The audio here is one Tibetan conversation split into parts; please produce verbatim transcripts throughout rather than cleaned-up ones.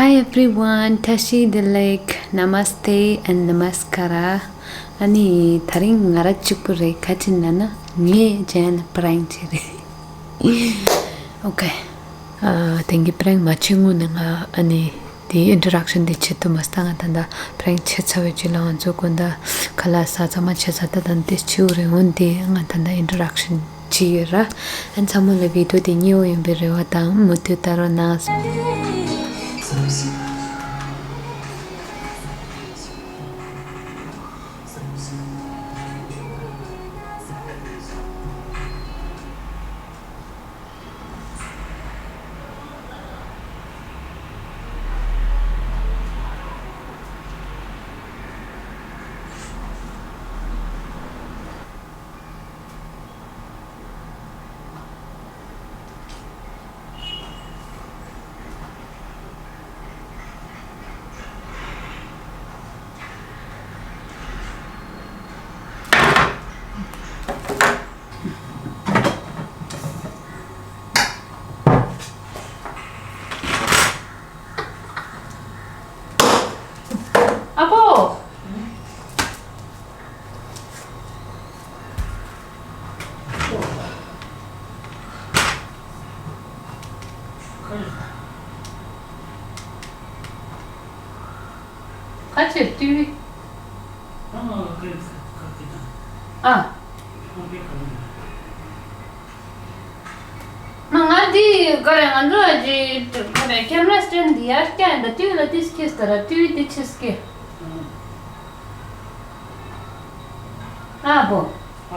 Hi everyone, བཀྲ་ཤིས་བདེ་ལེགས། Namaste and Namaskara. ཨ་ནི་དེ་རིང་ང་རང་གཅིག་པུ་རེད། ག་ཅི་ན་ན་ངས་ཇན་པྲེང་བྱེད་རེད། ཨོ་ཁེ། ཨ། དེང་གི་པྲེང་མ་བྱེད་སྔོན་ནས་ང་ཨ་ནི་དེའི་ཨིན་ཊྲོ་ཌག་ཤན་དེ་བྱེད་ཐུབ་མ་སོང་། ང་ད་ལྟ་པྲེང་བྱེད་ཚར་བའི་རྗེས་ལ་ང་ཚོ་དགོང་དག་ཁ་ལག་ཟ་ཚང་མ་བྱས་ཚར། ད་ད་འདི་བྱེད་དགོས་རེད། འོན་ཏེ་ང་ད་ལྟ་ཨིན་ཊྲོ་ཌག་ཤན་བྱེད་ཀྱི་ཡོད་ར། ཨ་ནི་ཚང་མ་ལ་བི་ཌི་ཡོ་དེ་མཉེས་པོ་ཡོང་བའི་རེ་བ་དང་མུ་མཐུད་ལྟ་རོགས་གནང་། ཨ་ཕོ། ཁ་ཕྱིར་ཏུ། ཨ། མ་ང་འདི་ག་རེ་ང་ཚོ་ཨ་ཅེ་ག་རེ་ཁེམ་ར་སི་ཊེན་ཌི་ཡར་སྐྱ་ཡིན་ད་ཏུས་ལ་ཏིས་ཁྱེར་ས་ར་ཏུས་འདི་ཆིས་ཀི། ཨ་བོ། ཨ།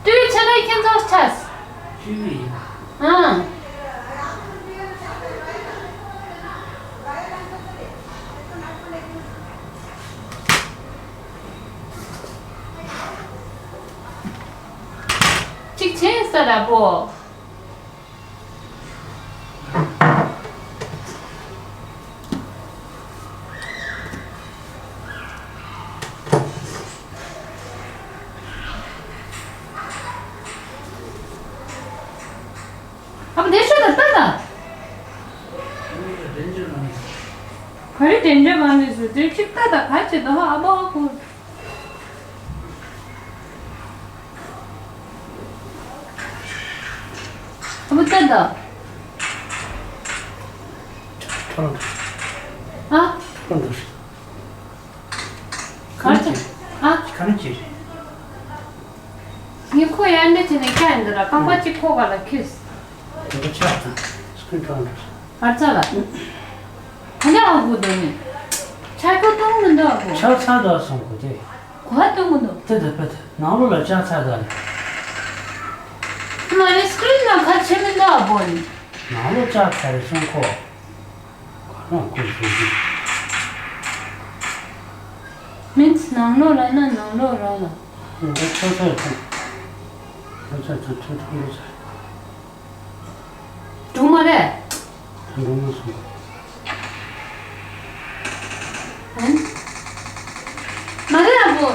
ཏུས་ཆ་ལ་ཁྱེད་ཚོ་ཆས། ཏུས་ཡིན། ཨང་། གཅིག་ཆེན་ས་ར་བོ། ཨ་བོ་དེ་ཤོད་དང་ལྟ་དང་། ག་རེ་དྲན་འདྲ་མ་ནུས་སུ་དེ་གཅིག་ལྟ་དང་ག་ཅི་དང་ཨ་བོ་ཨ་ཁུ། ཨ་བོ་ལྟ་དང་། ཨ། གར་ཆ། ཨ། ག་རེ་བྱེད། ངས་ཁོ་ཡར་འདྲ་བྱས་ནས་བཀྱག་ཡིན་འདི་ར་རྐང་པ་གཅིག་ཁོ་ག་ལ་ཁུས། འདི་ཆག་དང་སྐུ་གྲོང་འདྲ། གར་ཆ་ལ། ཁོ་འདྲ་ཨ་ཁུ་འདུག་ནི། ཆག་ཁོ་གཏོང་མི་འདུག་ཨ་ཁུ། ཆག་ཚར་འདུག་སོང་ཁོ་དེ། གོ་བ་གཏོང་གི་འདུག་དེ་དེ་དཔེ་དེ་ནང་ལོགས་ལ་ལྕགས་ཚ་ག་ལ། མ་རེད་སི་ཀི་རིན་ནང་ཁ་ཕྱེ་མི་འདུག་ཨ་བོ་ནི། ནང་ལོགས་ལྕགས་ཚ་རེད་སོང་ཁོ། ག་རང་ཁོ་བཟོ་གི། མིན་ནང་ལོགས་ལ་ན་ནང་ལོགས་རང་ལ། འདི་ཆོག་ཚ་ཡོད་ཐང་། ཆོག་ཚ་ཐང་ཆུང་ཆུང་འདུག་ཚ། འགྲོ་མ་རེད། ད་འགྲོ་མ་སོང་། ཨན། མ་རེད་ཨ་བོ།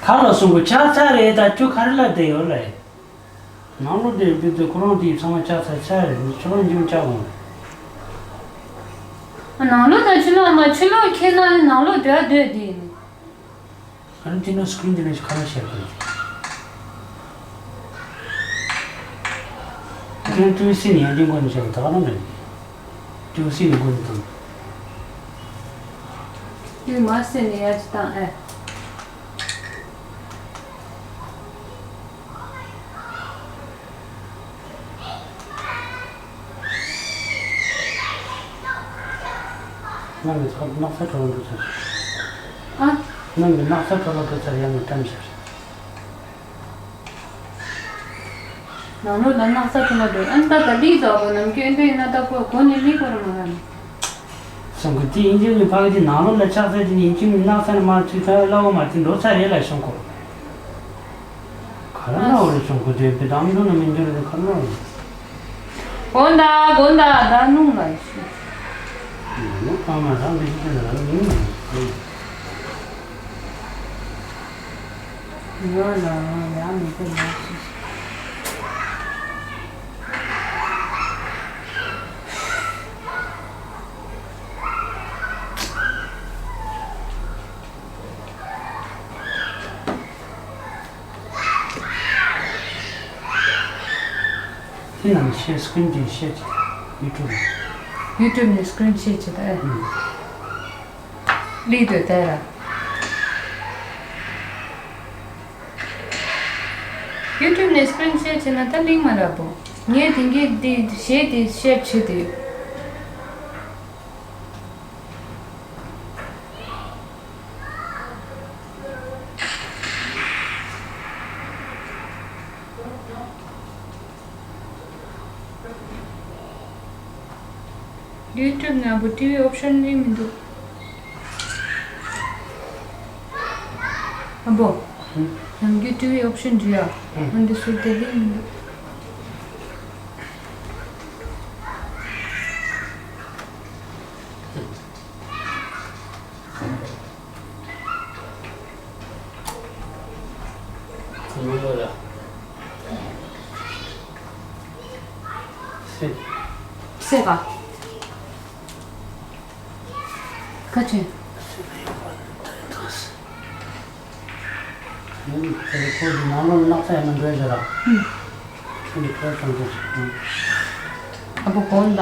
ག་ལ་སོང་གོ་ཆག་ཚར་རེད་ད་ཁྱོད་ག་རེ་ལ་བསྡད་ཡོད་ལེ། ནང་ལོགས་དེ་བུད་དེ་ཁོ་རང་དེའི་ཚང་མ་ཆག་ཚར་ཚར་རེད་ཁྱོད་རང་འཇུམ་ཆག་འོང་། ནང་ལོགས་དང་ཕྱི་ལོགས་མ་ཕྱི་ལོགས་ཁྱེད་ནང་ནང་ལོགས་སྡོད་སྡོད་དེ་ཡིན། ཨ་ནི་དེ་ནས་སི་ཀི་རིན་དེ་ནས་ཁ་ལག་བཤད་དགོས། དེ་ནས་ཀྲུའུ་སི་ནས་ཡང་དེ་མགོ་ནས་བཤད་པ་ད་ག་རང་རེད། ཀྲུའུ་སི་ནས་མགོ་ནས་བཏང་། དེ་མ་སེ་ནས་ཡར་ཅི་བཏང་ཨེ། ནང་གི་ཚ་སྣག་ཚ་གྲོ་ལ་འགྲོ་ཚར། ཨ། ནང་གི་སྣག་ཚ་གྲོ་ལ་འགྲོ་ཚར་ཡང་མི་བཀྲམ་ཤར། ནང་ལོགས་ལ་སྣག་ཚ་གྲོ་ལ་འགྲོ་ཨན་ད་ད་ལི་ཛོ་གོ་ནམ་རྒྱུན་ཨེ་འདྲ་ཡིན་ན་ད་གོ་གོ་ནི་ལི་གོ་ར་མ་ར་ནི། སོང་གི་དེ་ཡིན་གྱི་ནི་ཕ་གི་དེ་ནང་ལོགས་ལ་ཆགས་ཚར་དེ་ནི་ཡིན་གྱི་ནི་སྣག་ཚ་ནི་མ་ཚུད་ཚར་སླ་བོ་མ་དེ་འགྲོ་ཚར་རེད་ལ་སོང་གོ། ག་རེ་ལབ་རེད་སོང་གོ་དེ་བི་དམ་འགྲོ་ན་མི་འགྲོ་ན་ག་རེ་ལབ་རེད། དགོན་ད་དགོན་ད་ད་ནུང་ལ་ཤི། ནུང་ཨ་མ་རང་གི་ཤི་ན་རང་ནུང་ལ་ཤི། ཡོད་ལ་ཡང་མི་དེ་ལ་ཤི། ནང་ཤེར་སི་ཀི་རིན་དེ་ཤེར་བྱེད། ཡུ་ཊུབ་ནས། ཡུ་ཊུབ་ནས་སི་ཀི་རིན་ཤེར་བྱེད་ད། ཨེ། ཨུམ། ལི་དོ་དེ་ར། ཡུ་ཊུབ་ནས་སི་ཀི་རིན་ཤེར་བྱེད་ན་ད་ལིང་མ་རག་པོ། ངས་དེང་གི་འདི་གཞས་དེ་ཤེར་བྱེད་དེ་ཡོད། ཡུ་ཊུབ་ནང་པོ་ཊི་ཝི་ཨོབ་ཤན་རིག་མི་འདུག་ཨ་བོ། ཧུམ། ནམ་རྒྱུན་ཊི་ཝི་ཨོབ་ཤན་འདྲི་ཡ། ཧུམ། འོན་ཏེ་ཟུར་དེ་རིག་མི་འདུག་སེ་ག་ཁ་ཆེ། ཨ་བོ་གོང་ལ།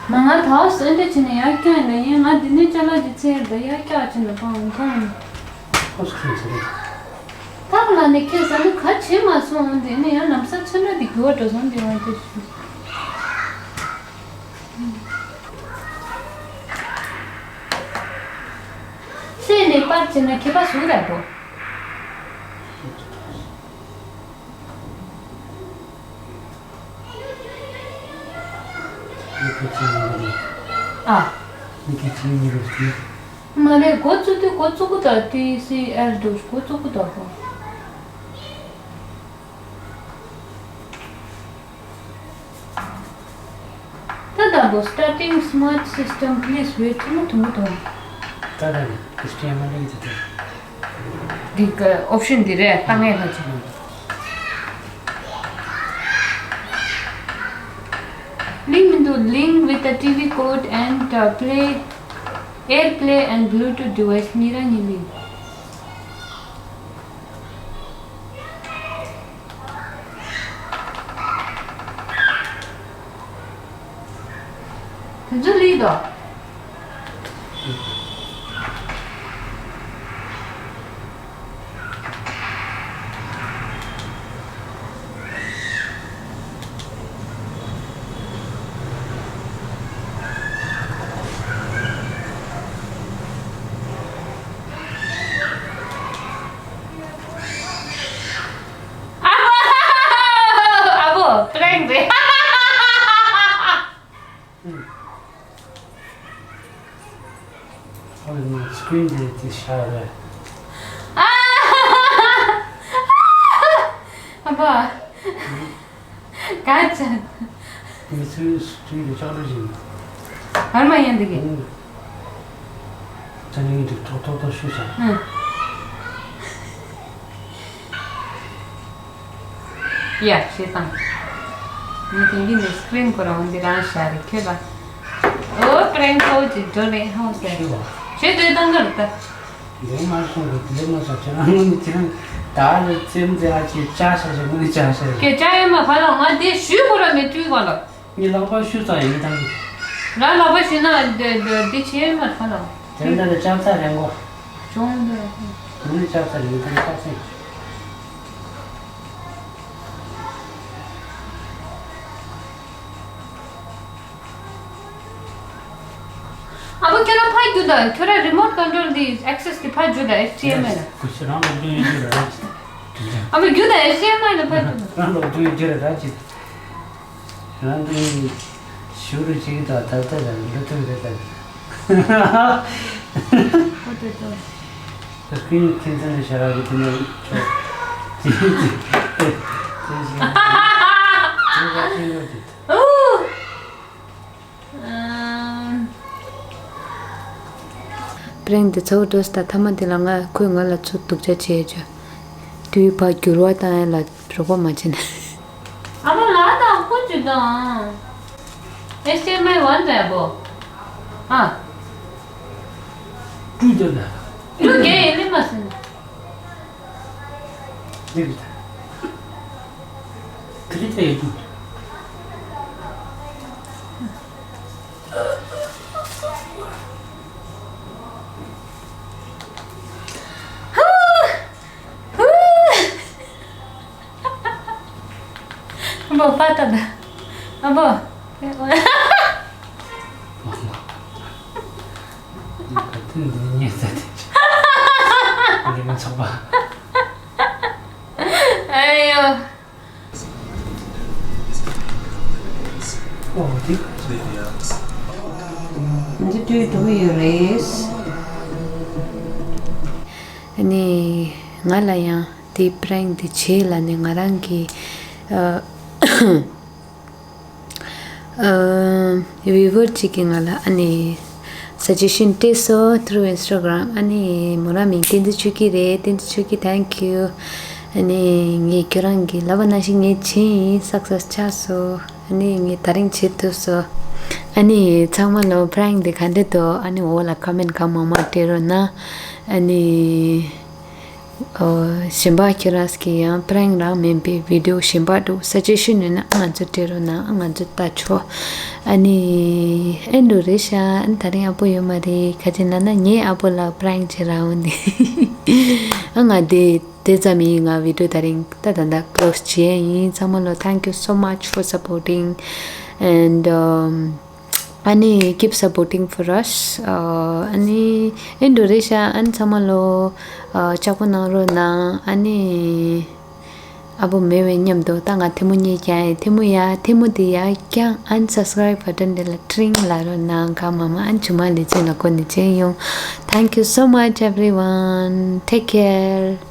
མ་ང་ད་སེ་འདྲ་བྱས་ནས་ཡར་བཀྱག་ཡིན་ན་ཡིན། ང་འདི་ནས་ཅ་ལག་ཅིག་འཚོལ་ཡ་ད་ཡར་བཀྱག་བྱས་ན་ཕངས་ཐང་། ཁོ་སུ་ཁྱོད་ཟེར་རེད། ཐག་ལ་ནས་ཁྱེད་ཟ་ནི་ག་བྱེད་མ་སོང་། འོན་ཏེ་ནི་ཡང་ལམ་སང་ཚོན་ཁྲ་དེ་འགྱུར་བ་འགྲོ་སོང་དེ་འོན་ཏེ། སེ་ནས་པར་བྱས་ན་ཁྱད་པར་ཟུག་ར་འགྲོ། ཨ། མ་རེད། འགོ་བཙུགས་དུས་འགོ་བཙུགས་གི་ད་ཊི་སི་ཨེལ་འགྲོ་འགོ་བཙུགས་གི་ད་གོ། ད་ད་བོ་Starting Smart System please wait ཐུང་ཐུང་ཐུང་། ད་ད་ནི་ཨེཆ་ཊི་ཨེམ་ཨེལ་གི་དེ་དེ། འདི་ག་ཨོབ་ཤན་འདི་རེད། ད་ངས་ལྷག་ཅིག་ལིང་མི་འདུག Link with the ཊི་ཝི་ཀོཌ and uh, play AirPlay and Bluetooth device གཉིས་ར་གཉིས་ལིང་། དེ་ཚོ་ལི་དོ། ཨ་བོ། ཨ་བོ། པྲེང་རེད། ཨ་ནི་སི་ཀི་རིན་དེ་དེ་ཤར་རེད། ཨ་བོ། ག་ཅན། མི་ཚོས་སུ་དུས་ཀྱི་ལྕགས་རི་བཞིན། ཨར་མ་ཡན་འདི་གི། ཨང་། ཅ་ནི་འདི་ཐོག་ཐོག་ཐོག་ཤུ་ཤ། ཨང་། ཡ་ཤེས་དང་། ངས་དེང་གི་ནས་སི་ཀི་རིན་ཁོ་རང་འདི་རང་ཤ་རེ་ཁྱོད་ལ། ཨོ་པྲེང་ཁོ་ཅི་འགྲོ་རེད་ཧང་སེ། ཤེས་པ། ཤེས་དོན་དང་གར་ད། ལས་མ་སོང་གི་ལས་མ་སོང་ཁྱེད་རང་ངོ་ནས་ཁྱེད་རང་ད་ལས་ཙེམ་ཙེ་ཨ་ཅེ་ཅག་ཤ་ཞིག་ངོ་ནས་ཅག་ཤ་ཞིག་ཁྱེད་ཅག་ཡོད་མ་ཕ་ལོ་ང་འདི་ཞུས་གོ་ར་མེད་དུས་ག་ལ། ངས་ལག་པ་ཤུ་ཙམ་ཡིན་ད། ང་ལག་པ་ཤུ་ན་འདི་འདི་འདི་ཆེ་མ་ཕ་ལོ། དེ་འདྲ་ལས་ཅག་ཚ་རེད་གོ། ཅོང་འདི་ར་ངོ་ནས་ཅག་ཚ་རེད་ད་ཅག་ཚེ། ཨ་བོ་ཁྱོད་རང་ཕར་རྒྱུགས་དང་། ཁྱོད་རང་རི་མོཊ་ཀོན་ཊོལ་དེ་ཨེག་སེས་དེ་ཕར་རྒྱུགས་དང་། ཨེཆ་ཌི་ཨེམ་ཨེལ། ཁུ་ཤི་རང་ལོག་རྒྱུགས་ཡོད་རྒྱུགས་ར་ར་ཅི། ཨ་བོ་རྒྱུགས་དང་། ཨེཆ་ཌི་ཨེམ་ཨེལ་ལ་ཕར་རྒྱུགས་དང་། རང་ལོག་རྒྱུགས་ཡོད་རྒྱུགས་ར་ར་ཅི། རང་དུ་ཞུ་རུ་ཅིག་དང་ད་ལྟ་ལ་འགྲོ་ཐུབ་རེད་ད། ཨོ་དེ་དོ། ད་སྐུའི་ཁྱིམ་ཚང་ནས་བྱ་བ་གི་དེ་ནས་ཁྱོད་དེ་དེ་དེ་ཞིག་དེ་ཞིག་ཨོ། ཨམ། པྲེང་དེ་ཚ་བོ་འགྲོ་སྟ་ཐ་མ་དེ་ལ་ང་ཁོས་ང་ལ་ཚུར་སྡུག་ཅག་བྱས་བྱ། དུས་ཕར་འགྱུར་བ་བཏང་ཡ་ལ་རོགས་པ་མ་བྱས་ན། ཨ་མ་ལ་དང་ཁོ་ཅི་དང་། ཨེཆ་ཌི་ཨེམ་ཨེལ་ཝན་འདྲ་པོ། ཨ། ཀྲུ་དེ་ལ། ཀྲུ་རྒྱ་ཡན་ལི་མ་སེ་ན། ལེགས་རེད། ཁ་ལེ་ཁ་ཡོད་དུ། ཧུ། ཧུ། ཨ་བོ་པ་ཏ་ད། ཨ་བོ། ད་དུང་འདི་ཉེས་ཚད་དེ་འདི་མི་ཚོགས་པ། ཨེ་ཡོ། འདི་དུས་འགྲོ་གི་ཡོད་རེད། ཨ་ནི་ང་ལ་ཡང་དེ་པྲེང་དེ་བྱེད་ལ་ནི་ང་རང་གི་ཨ། ཨ། ཝི་ཝར་གཅིག་གིས་ང་ལ་ཨ་ནི་སུ་ཇེ་ཤན་སྤྲད་སོང་། through Instagram། ཨ་ནི་མོ་རང་མིང་བསྟན་འཛིན་ཆོས་སྐྱིད་རེད། བསྟན་འཛིན་ཆོས་སྐྱིད། Thank you། ཨ་ནི་ངས་ཁྱོད་རང་གི་ལབ་པ་ནང་བཞིན་ངས་བྱས་ཡིན། སག་སེ་སི་ཆགས་སོང་། ཨ་ནི་ངས་ད་རིང་བྱེད་ཐུབ་སོང་། ཨ་ནི་ཚང་མ་ལོ་པྲེང་དེ་ག་འདྲ་འདུག་ཨ་ནི་འོག་ལ་ཁོ་མེན་ཊི་གང་མང་མང་སྤྲད་རོགས་གནང་། ཨ་ནི། ཨོ། གཞན་པ་ཁྱེད་རང་གིས་ཡང་པྲེང་རང་མིན་པའི་ཝི་ཌི་ཡོ་གཞན་པ་འདུག་སུ་ཇེ་ཤན་ཡོད་ན་ང་ཚོ་སྤྲད་རོགས་གནང་། ང་ཚོ་ལྟ་ཆོག་ཨ་ནི་ཨིན་ཌོ་རེ་ཤི་ཡ། ཨ་ནི་ད་རིང་ཨ་པོ་ཡོད་མ་རེད། ག་ཅི་ན་ན་ངའི་ཨ་པོ་ལ་པྲེང་བྱེད་རང་འོང་ནི། ཨ་ང་དེ་དེ་ཙམ་ཡིན། ང་ཝི་ཌི་ཡོ་ད་རིང་ད་ད་ད་ཀློ་སི་བྱེད་ཡིན། ཚང་མ་ལོ་thank you so much for supporting and um, ཨ་ནི་keep supporting for us. ཨ་ནི་ཨིན་ཌོ་རེ་ཤི་ཡ། ཨ་ནི་ཚང་མ་ལོ་ཨ་ལྕགས་པོ་གནང་རོགས་གནང་། ཨ་ནི་ཨ་བོ་མེད་པའི་མཉམ་དུ་ད་ང་ཐལ་མོ་རྙེད་ཀྱང་ཡིན། ཐལ་མོ་ཡ་ཐལ་མོ་དེ་ཡ་ཀྱང་ཨ་ནི་སབ་སི་ཀ་རེབ་བ་ཊན་དེ་ལ་ཀྲིང་ལ་རོགས་གནང་། གང་མང་མང་། ཨ་ནི་ཇུ་མ་ལེ་ཚན་ལ་གོ་ནི་ཅན་ཡོང་། Thank you so much everyone. Take care.